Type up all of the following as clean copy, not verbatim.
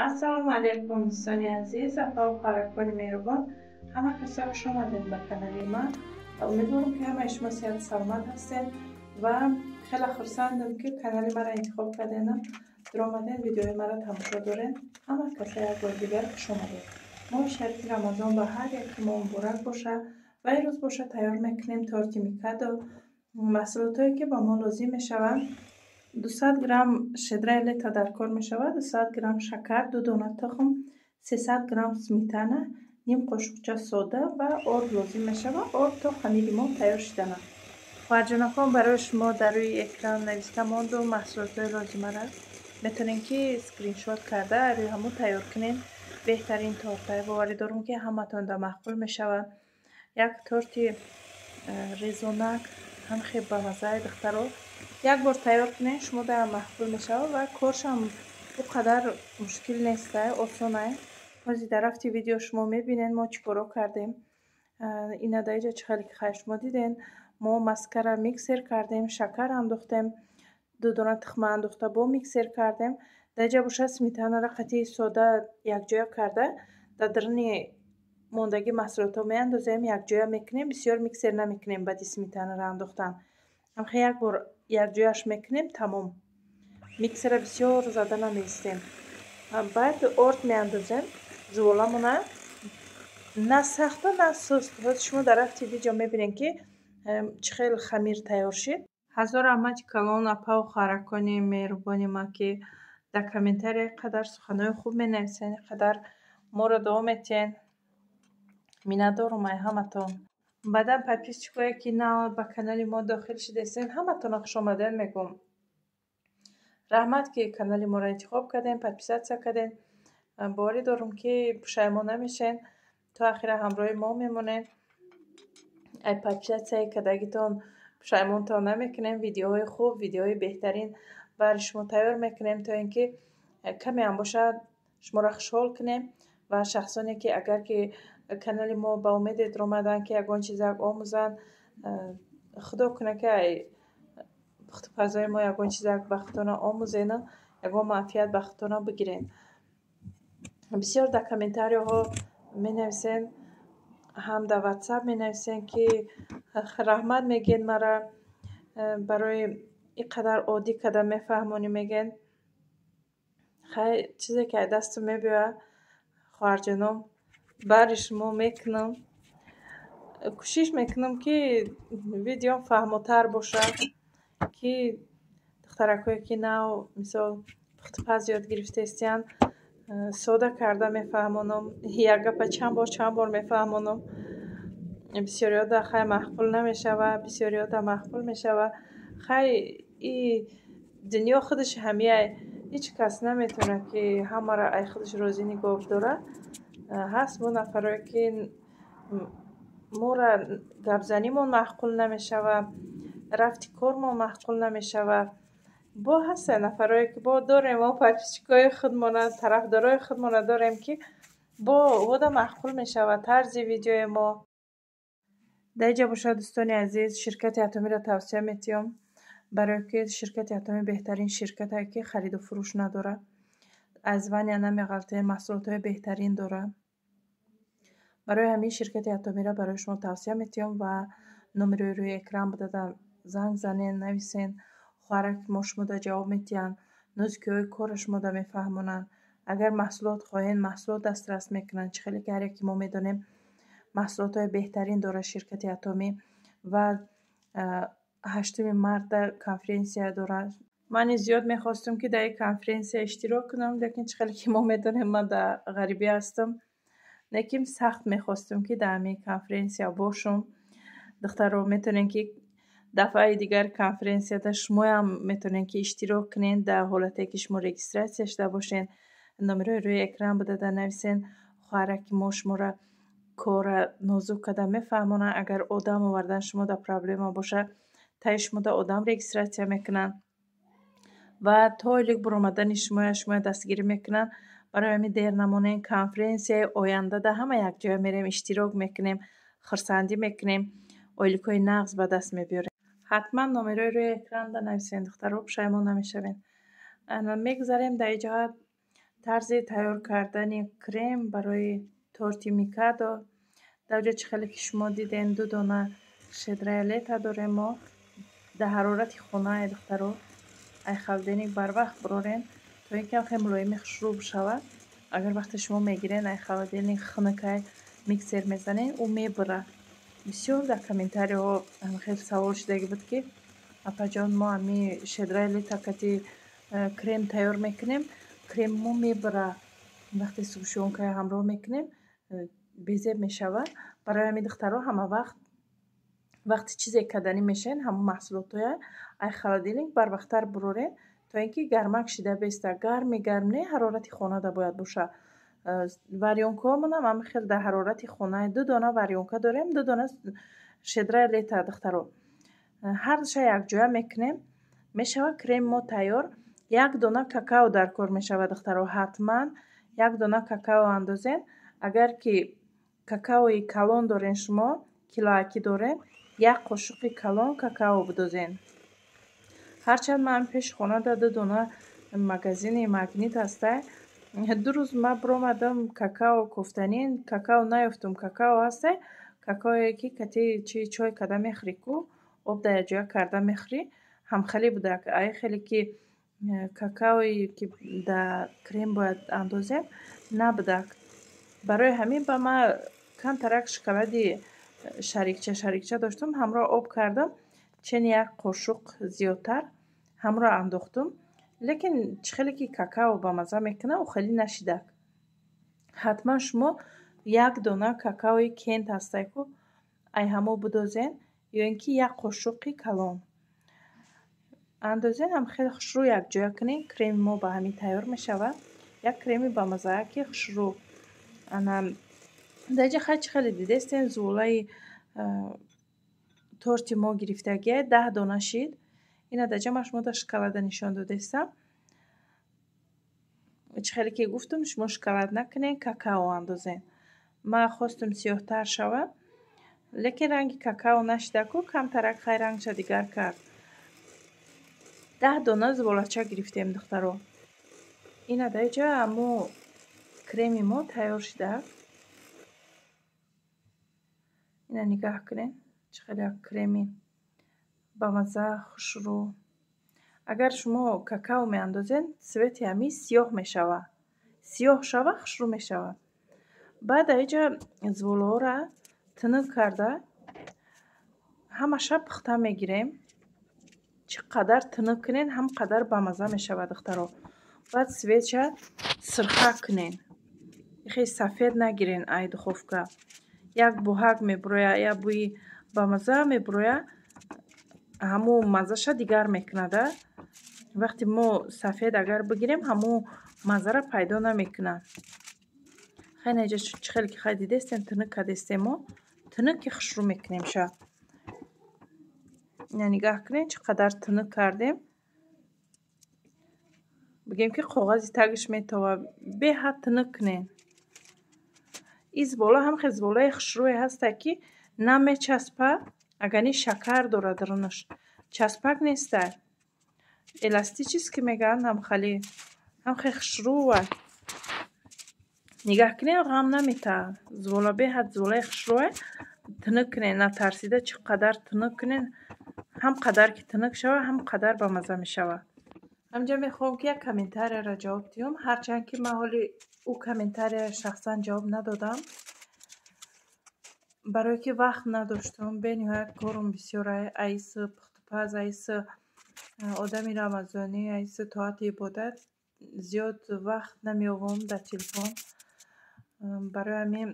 Ассалому алайкум, дӯстони азиз, апаву хоҳаракони меҳрубон, ҳама каса хуш омадед ба канали ман. Умедворам, ки ҳамаи шумо сиҳату саломат ҳастед ва хеле хурсандам, ки канали маро интихоб карденам, дуромаден, видеои маро тамошо дорен. Ҳама каса як бори дигар хуш омадед. Моҳи шарифи Рамазон ба ҳар яки мо муборак бошад. Ва имрӯз боша тайёр мекунем торти микадо. Маҳсулотое, ки ба мо лозим мешаванд: 200 грамм щедра лета дар кор мешавад, 200 грамм шакар, ду дона тухм, 300 грамм сметана, ним қошуқча сода ва орд лозим мешавад. Орд то хамири мо тайёр шудана. Хоҳарҷонакон, барои шумо дар рӯи экран нависта мондум маҳсулотҳои лозимара. Метавонем, ки скриншот карда, рӯи ҳамон тайёр кунем. Беҳтарин тортай, боварӣ дорам, ки ҳаматонда маъқул мешавад. Як торти резонак, ҳам хел бамаззаи. Духтаро, як бор тайёр кунед, шумо даам маъқул мешавад ва коршам ӯ қадар мушкил нестай, осонай. Ҳозир дар рафти видео шумо мебинед, мо чӣ коро кардем. Ина дар инҷа, чӣ хеле ки хайр шумо диден, мо маскара миксер кардем, шакар андохтем, ду дона тухма андохта, бо миксер кардем. Дар инҷа бошад, сметанаро қатъи сода якҷоя карда, дар даруни мондагӣ маҳсулотҳо меандозем, якҷоя мекунем. Бисёр миксер намекунем. Баъди сметанаро андохтан ҳамхел як бор якҷояш мекунем, тамом. Миксера бисёр зада намеистем. Баъд орд меандозем, зуволамона на сахта, на суст. Ҳозир шумо дар рафти видео мебинед, ки чӣ хел хамир тайёр шид. Ҳазор раҳмати калон, апаву хоҳаракони меҳрубони ман, ки дар комментария қадар суханҳои хуб менависед, қадар моро дуо метиҳед. Миннатдорум ай ҳаматон. Баъдан подписчикое, ки нав ба канали мо дохил шудастед, ҳаматонро хушомадед мегӯм. Раҳмат, ки канали моро интихоб кардем, подписаться кардем. Боварӣ дорам, ки пушаймон намешавед, то ахира ҳамроҳи мо мемонед. Ай подписатьсяи кардагитон пушаймонтон намекунем. Видеоҳои хуб, видеоҳои беҳтарин барои шумо тайёр мекунем, то ин ки камеам бошад, шуморо хушҳол кунем. Ва шахсоне, ки агар ки канали мо ба умеде даромаданд, ки ягон чизак омӯзанд, худо кунад, ки ай пухтупазои мо ягон чизак ба худтона омӯзену ягон манфиат ба худтона бигиред. Бисёр дар комментарияҳо менависен, ҳам дар Ватсап менависен, ки раҳмат мегӯед, мара барои ин қадар оддӣ карда мефаҳмонӣ, мегӯянд. Хай, чизе ки аз дастам мебиёяд, хоҳарҷоном, бари шумо мекунам. Кӯшиш мекунам, ки видеом фаҳмотар бошад, ки духтаракое, ки нав, мисол, пухтупаз ёд гирифтаистиянд, сода карда мефаҳмонам. Як гапа чанд бор, чанд бор мефаҳмонам. Бисёриҳода хай маъқул намешавад, бисёриҳода маъқул мешавад. Хай, и дунё худаш ҳамияй, ҳеҷ кас наметавонад, ки ҳамаро ай худаш розӣ нигоҳ дорад. Ҳаст бо нафарое, ки моро гапзанимон маъқул намешавад, рафти кормон маъқул намешавад. Бо ҳастанд нафарое, ки бо дорем, мо подписчикои худмона, тарафдорои худмона дорем, ки бо вода маъқул мешавад тарзи видеои мо. Дар инҷа бошад, дӯстони азиз, ширкати Атомиро тавсия метиҳам, барое ки ширкати Атомӣ беҳтарин ширкате, ки хариду фурӯш надорад, аз ваня намеғалтед, маҳсулотҳои беҳтарин дорад. Барои ҳамин ширкати Атомиро барои шумо тавсия метиҳам ва номерои рӯи экран будада занг занед, нависен. Хоҳарак мо шумода ҷавоб метиҳанд, нозукиҳои корро шумода мефаҳмонанд. Агар маҳсулот хоҳед, маҳсулот дастрас мекунанд. Чӣ хеле ки ҳар яке мо медонем, маҳсулотҳои беҳтарин дорад ширкати Атомӣ. Ва 8-уми марта конференсия дорад. Ман низ зиёд мехостам, ки дар ин конференсия иштирок кунам, лекин чӣ хеле ки мо медонем, ман дар ғарибӣ ҳастам. Лекин сахт мехостам, ки дар ҳамин конференсия бошам. Духтаро, метавонед, ки дафъаи дигар конференсияда шумоям метавонед, ки иштирок кунед, дар ҳолате ки шумо регистрация шуда бошед. Номерои рӯи экран будада нависен. Хоҳараки мо шуморо корра нозук карда мефаҳмонанд. Агар одам овардан шумо дар проблема бошад, таи шумода одам регистрация мекунанд ва то ойлик буромадани шумоя шумоя дастгирӣ мекунанд. Барои ҳамин дер намонед. Конференсияи ояндада ҳама якҷоя мерем, иштирок мекунем, хурсандӣ мекунем, ойликҳои нағз ба даст мебиёрем. Ҳатман номерои рӯи экранда нависен, духтаро, пушаймон намешавед. Мегузарем дар иҷоҳат. Тарзи тайёр кардани крем барои торти Микадо. Дар ҷо чӣ хеле ки шумо диден, 2 дона Щедрая Лето дорем мо. Дар ҳарорати хона, ай духтаро, ай холодильник барвақт бирорен, то ин ки хеле мулоими хушрӯ бишавад. Агар вақте шумо мегирен, ай холодильник хунукай миксер мезанен, ӯ мебура. Бисёр дар комментариҳо хеле савол шудагӣ буд, ки апаҷон, мо ами Щедрая Лето кати крем тайёр мекунем, крем мо мебура, вақте сгущёнкая ҳамроҳ мекунем, безеб мешавад. Барои ҳамин, духтаро, ҳама вақт вақти чизе каданӣ мешавен, ҳамон маҳсулотҳоя ай холодильник барвақттар бурорен, то ин ки гармак шида беста. Гарми гарм не, ҳарорати хонада бояд боша. Варёнкаҳомонам ҳама хел дар ҳарорати хона. 2 дона варёнка дорем, 2 дона Щедрая Лето, духтаро, ҳардуша якҷоя мекунем, мешавад креми мо тайёр. 1 дона какао дар кор мешавад, духтаро, ҳатман 1 дона какао андозен. Агар ки какаои калон дорен, шумо килоакӣ дорен, 1 қошуқи калон какао бидозен. Ҳарчанд ман пеши хонада 2 дона магазини Магнит ҳастай, 2 рӯз ман биромадам какао кофтанӣ, какао наёфтум. Какао ҳастай, какаое ки кати чи чой карда мехӯрӣ ку, об дар якҷоя карда мехӯрӣ, ҳамхеле будак. Ай хеле ки какаое ки дар крем бояд андозем, набудак. Барои ҳамин ба ман камтарак шоколади шарикча шарикча доштум, ҳамроҳ об кардам, чени 1 қошуқ зиёдтар ҳамроҳ андохтум. Лекин чӣ хеле ки какао ба мазза мекунад, ӯ хеле нашидак. Ҳатман шумо 1 дона какаои Кент ҳастай ку, ай ҳамо бидозен ё ин ки 1 қошуқи калон андозен, ҳам хеле хушрӯ якҷоя кунед. Креми мо ба ҳамин тайёр мешавад, як креми бамаззаа ки хушрӯ. Ана дар инҷа хай чӣ хеле дидестен, зуволаи торти мо гирифтагия 10 дона шид. Ина дар ҷа ман шумо шоколада нишон додестам. Чӣ хеле ки гуфтум, шумо шоколад накунед, какао андозен. Ман хостум сиёҳтар шавад, лекин ранги какао нашида ку, камтарак хай рангша дигар кард. 10 дона зуволача гирифтем, духтаро. Ина дар инҷа мо креми мо тайёр шидааст. Ина нигаҳ кунед, чӣ хеле як креми бамазза, хушрӯ. Агар шумо какао меандозед, цвети ҳамин сиёҳ мешавад. Сиёҳ шава, хушрӯ мешавад. Баъд дар инҷа зуволаҳоро тунук карда ҳамаша пухта мегирем. Чӣ қадар тунук кунед, ҳам қадар бамазза мешавад, духтаро. Баъд цветша сирха кунед, хеле сафед нагирен ай духовка. Як буҳак мебуроя, як бӯи бамазза мебуроя, ҳамун маззаша дигар мекунада. Вақте мо сафед агар бигирем, ҳамун маззаро пайдо намекунад. Хай наинҷа чӣ хеле ки хай дидестем, тунук кардестем, мо тунук ки хушрӯ мекунем ша. Ина нигаҳ кунед, чӣ қадар тунук кардем. Бигем ки коғази тагиш метова, беҳад тунук кунед. Ин зувола ҳам хел зуволаи хушрӯе ҳаста, ки намечаспа, агар ни шакар дорад дарунаш. Часпак нестай. Эластический мегӯянд, ҳамхали ҳам хел хушрӯа. Нигаҳ кунед, ғам наметаҳад. Зувола беҳад зуволаи хушрӯе. Тунук кунед, натарсида чӣ қадар тунук кунед, ҳам қадар ки тунук шавад, ҳам қадар бамазза мешавад. Ҳаминҷа мехоҳам, ки як комментарияро ҷавоб диҳам, ҳарчанд ки ман ҳоли ӯ комментария шахсан ҷавоб надодам, барое ки вақт надоштум, бениҳоят корум бисёр, аиси пухтупаз, аиси одами рамазонӣ, аиси тоати ибодат, зиёд вақт намеёвам дар телефон. Барои ҳамин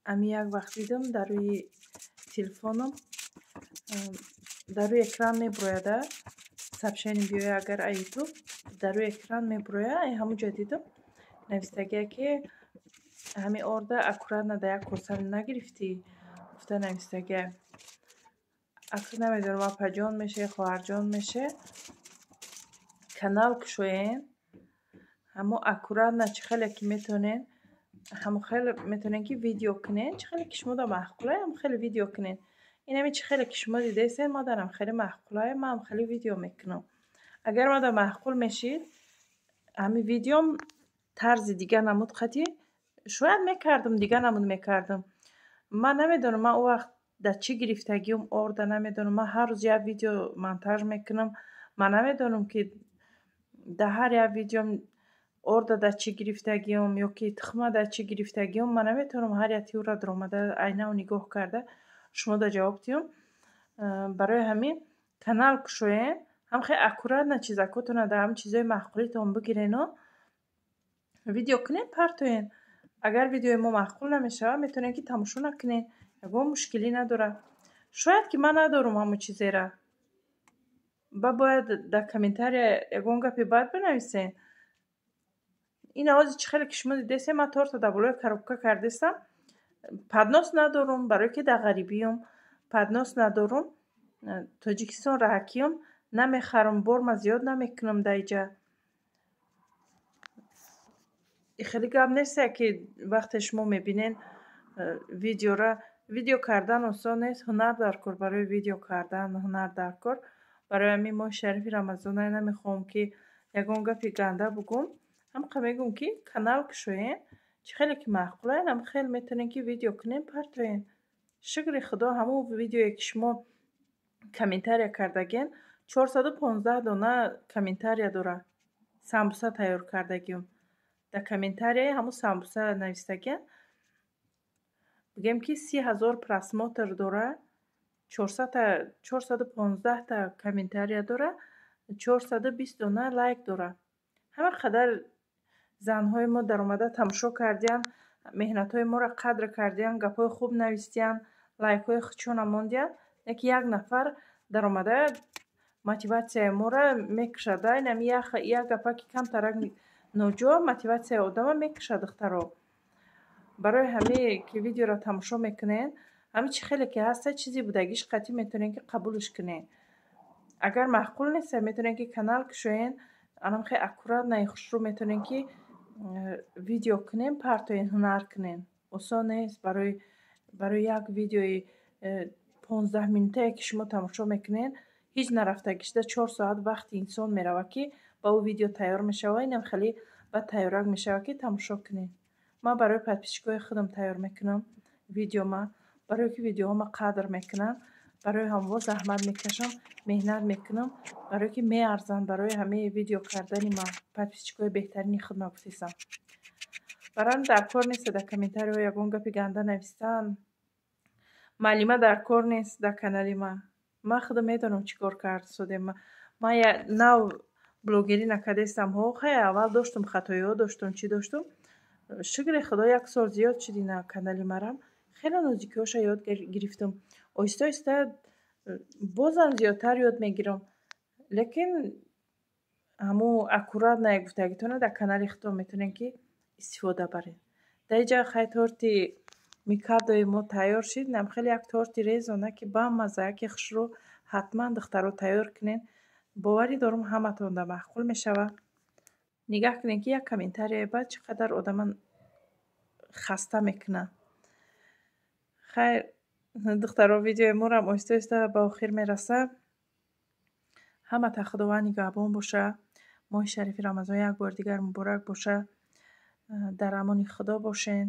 ҳамин як вақт дидам, дар рӯи телефоном, дар рӯи экран мебурояда сообщение биёя, агар ай Ютуб дар рӯи экран мебуроя, ай ҳамун ҷо дидам, навистагия, ки ҳамин орда аккуратно дар як коса нагирифтӣ, гуфта навистагия. Акнун намедонам, апаҷон меше, хоҳарҷон меше, канал кушоен, ҳамо аккуратно чӣ хеле ки метавонед, ҳамо хеле метавонед ки видео кунед, чӣ хеле ки шумо маъқулае, ҳамо хеле видео кунед. Инами чӣ хеле ки шумо дидаистед, модарам хеле маъқулае, ман хеле видео мекунам. Агар мада маъқул мешид. Ҳамин видеом тарзи дига намуд қатӣ шояд мекардам, дига намуд мекардам. Ман намедонам, ман он вақт дар чӣ гирифтагиам орда намедонам. Ман ҳар рӯз як видео монтаж мекунам. Ман намедонам, ки дар ҳар як видеом орда дар чӣ гирифтагиам ё ки тухма дар чӣ гирифтагиам. Ман наметавонам ҳар як тиюрра даромада, айнау нигоҳ карда, шумода ҷавоб диҳам. Барои ҳамин канал кушоен, ҳам хеле аккуратно чизакотона дар ҳамин чизои маъқулитон бигирену видео кунед, партоен. Агар видеои мо маъқул намешавад, метавонед, ки тамошо накунед, ягон мушкилӣ надорад. Шояд ки ман надорам ҳамон чизера, ба бояд дар комментария ягон гапи бад бинависен. Ин овози чӣ хеле ки шумо дидесем, ман торта дар болои коробка кардестам. Поднос надорум, барое ки дар ғарибиём поднос надорум. Тоҷикистон раҳакиём намехарам, борма зиёд намекунам дар иҷа. Хеле гап несте, ки вақте шумо мебинен видеора. Видео кардан осон нест, ҳунар дар кор. Барои видео кардан ҳунар дар кор. Барои ҳамин моҳи шарифи Рамазона намехоҳам, ки ягон гапи ганда бугум. Ҳамқа мегӯм, ки канал кушоен, чӣ хеле ки маъқулаен, ҳам хел метавонем, ки видео кунем, партоен. Шукри Худо, ҳамон видеое ки шумо комментария кардаген, 415 дона комментария дорад. Самбуса тайёр кардагиам, дар комментарияи ҳамун самбуса навистагиан, бигем ки 30 000 просмотр дорад, 415-та комментария дорад, 420 дона лайк дорад. Ҳама қадар занҳои мо даромада тамошо кардиянд, меҳнатҳои моро қадр кардиянд, гапҳои хуб навистиянд, лайкҳои худшона мондиянд. Яки як нафар даромада мотиватсияи моро мекушад. Инами як гапа ки камтарак ноҷо, мотиватсияи одама мекушад, духтаро. Барои ҳаме ки видеоро тамошо мекунед, ҳамин чӣ хеле ки ҳаста, чизи будагиш қатъӣ метавонед, ки қабулш кунед. Агар маъқул неста, метавонед, ки канал кушоен, анам хеле аккуратно, хушрӯ метавонед, ки видео кунем, партоен, ҳунар кунем. Осон нест. Барои як видеои 15 минутае ки шумо тамошо мекунед, ҳеҷ нарафтагишда 4 соат вақти инсон меравад, ки ба ӯ видео тайёр мешавад. Инам хеле баъд тайёрак мешавад, ки тамошо кунед. Ман барои подписчикои худам тайёр мекунам видеома, барое ки видеоҳома қадр мекунанд. Барои ҳамво заҳмат мекашам, меҳнат мекунам, барое ки меарзанд барои ҳамаи видео кардани ман. Подписчикои беҳтарини худма гуфтесам. Барои дар кор нест дар комментариҳо ягон гапи ганда навистан. Маълима дар кор нест дар канали ман. Ман худам медонам, чӣ кор кард содем. Ман нав блогерӣ накардестам. Ҳо, хай, аввал доштум, хатоиҳо доштум, чӣ доштум. Шукри Худо, як сол зиёд шуд ина канали марам. Хеле нозикиҳоша ёд гирифтам. Оҳиста оҳиста бозам зиёдтар ёд мегирам, лекин ҳамун аккуратно гуфтагитона дар канали худтон метавонед, ки истифода баред. Дар инҷа хай торти микадои мо тайёр шид. Нам хеле як торти резона, ки бамаза, ки хушрӯ. Ҳатман, духтаро, тайёр кунед. Боварӣ дорум, ҳаматонда маъқул мешавад. Нигаҳ кунед, ки як комментарияи бад чӣ қадар одама хаста мекунад. Хайр, духтаро, видеои морам оҳиста оҳиста ба охир мерасад. Ҳамата Худованд нигаҳбон боша. Моҳи шарифи Рамазон як бори дигар муборак боша. Дар амони Худо бошен.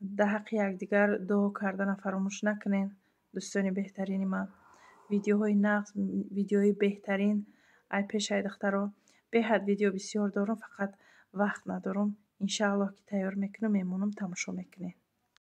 Дар ҳаққи якдигар дуо кардана фаромӯш накунед, дӯстони беҳтарини ман. Видеоҳои нағз, видеои беҳтарин ай пешай, духтаро. Беҳад видео бисёр дорум, фақат вақт надорум. Иншааллоҳ, ки тайёр мекунам, мемонам, тамошо мекунед.